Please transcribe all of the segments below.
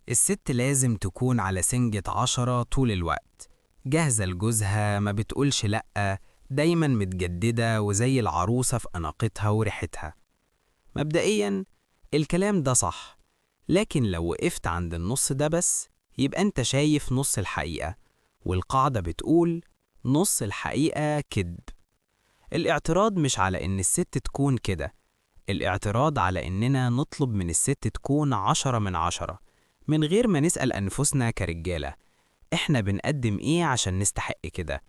الست لازم تكون على سنجة 10 طول الوقت، جاهزة لجوزها، ما بتقولش لأ، دايما متجددة وزي العروسة في أناقتها وريحتها. مبدئيا الكلام ده صح، لكن لو وقفت عند النص ده بس يبقى انت شايف نص الحقيقة، والقاعدة بتقول نص الحقيقة كذب. الاعتراض مش على إن الست تكون كده، الاعتراض على إننا نطلب من الست تكون 10 من 10 من غير ما نسأل أنفسنا كرجالة إحنا بنقدم إيه عشان نستحق كده.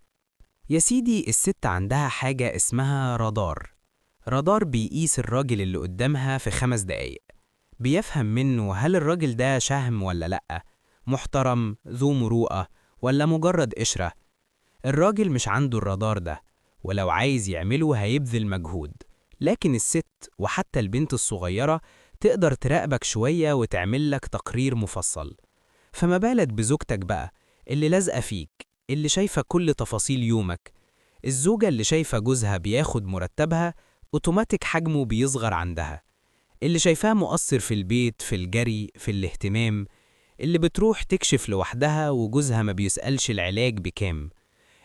يا سيدي، الست عندها حاجة اسمها رادار. رادار بيقيس الراجل اللي قدامها في 5 دقايق، بيفهم منه هل الراجل ده شهم ولا لأ، محترم، ذو مروءة، ولا مجرد قشرة. الراجل مش عنده الرادار ده، ولو عايز يعمله هيبذل مجهود. لكن الست وحتى البنت الصغيرة تقدر تراقبك شوية وتعمل لك تقرير مفصل. فما بالك بزوجتك بقى اللي لازقة فيك، اللي شايفة كل تفاصيل يومك. الزوجة اللي شايفة جوزها بياخد مرتبها اوتوماتيك حجمه بيصغر عندها، اللي شايفاه مقصر في البيت، في الجري، في الاهتمام، اللي بتروح تكشف لوحدها وجوزها ما بيسألش العلاج بكام،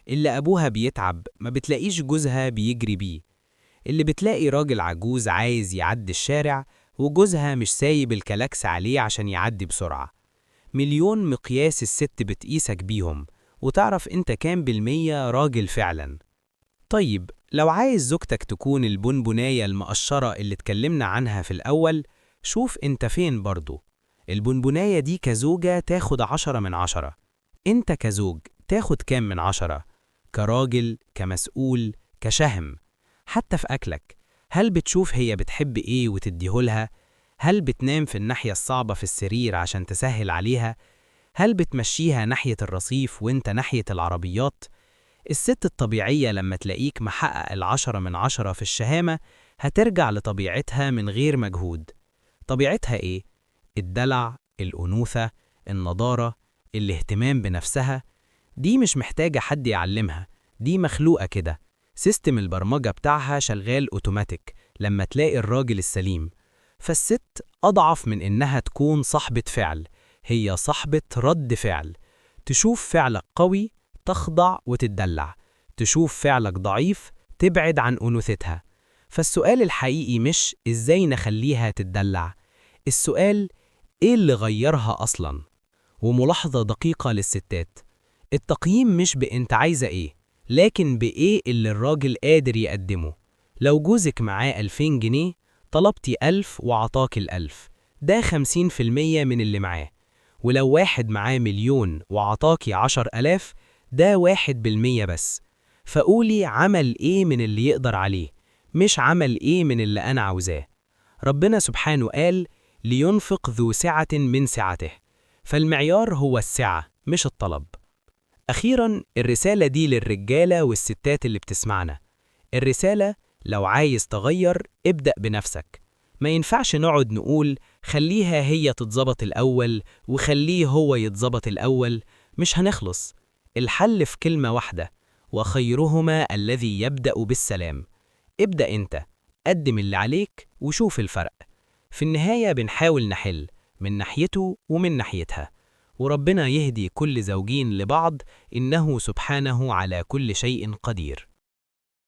اللي أبوها بيتعب ما بتلاقيش جوزها بيجري بيه، اللي بتلاقي راجل عجوز عايز يعدي الشارع وجوزها مش سايب الكلاكس عليه عشان يعدي بسرعة. مليون مقياس الست بتقيسك بيهم وتعرف انت كام بالمية راجل فعلا. طيب لو عايز زوجتك تكون البنبناية المقشرة اللي اتكلمنا عنها في الأول، شوف انت فين برضو. البنبناية دي كزوجة تاخد 10 من 10، انت كزوج تاخد كام من 10؟ كراجل، كمسؤول، كشهم. حتى في أكلك، هل بتشوف هي بتحب إيه وتديهولها؟ هل بتنام في الناحية الصعبة في السرير عشان تسهل عليها؟ هل بتمشيها ناحية الرصيف وانت ناحية العربيات؟ الست الطبيعية لما تلاقيك محقق 10 من 10 في الشهامة هترجع لطبيعتها من غير مجهود. طبيعتها إيه؟ الدلع، الأنوثة، النضارة، الاهتمام بنفسها. دي مش محتاجة حد يعلمها، دي مخلوقة كده. system البرمجة بتاعها شغال اوتوماتيك لما تلاقي الراجل السليم. فالست أضعف من إنها تكون صاحبة فعل، هي صاحبة رد فعل. تشوف فعلك قوي تخضع وتتدلع، تشوف فعلك ضعيف تبعد عن أنوثتها. فالسؤال الحقيقي مش إزاي نخليها تتدلع، السؤال إيه اللي غيرها أصلاً؟ وملاحظة دقيقة للستات، التقييم مش بإنت عايزة إيه، لكن بإيه اللي الراجل قادر يقدمه. لو جوزك معاه 2000 جنيه، طلبتي 1000 وعطاك 1000، ده 50% من اللي معاه. ولو واحد معاه 1,000,000 وعطاكي 10,000، ده 1% بس. فقولي عمل إيه من اللي يقدر عليه، مش عمل إيه من اللي أنا عاوزاه. ربنا سبحانه قال لينفق ذو سعة من سعته، فالمعيار هو السعة مش الطلب. أخيراً الرسالة دي للرجالة والستات اللي بتسمعنا. الرسالة لو عايز تغير ابدأ بنفسك. ما ينفعش نقعد نقول خليها هي تتظبط الأول وخليه هو يتظبط الأول، مش هنخلص. الحل في كلمة واحدة، وخيرهما الذي يبدأ بالسلام. ابدأ انت، قدم اللي عليك وشوف الفرق. في النهاية بنحاول نحل من ناحيته ومن ناحيتها، وربنا يهدي كل زوجين لبعض، إنه سبحانه على كل شيء قدير.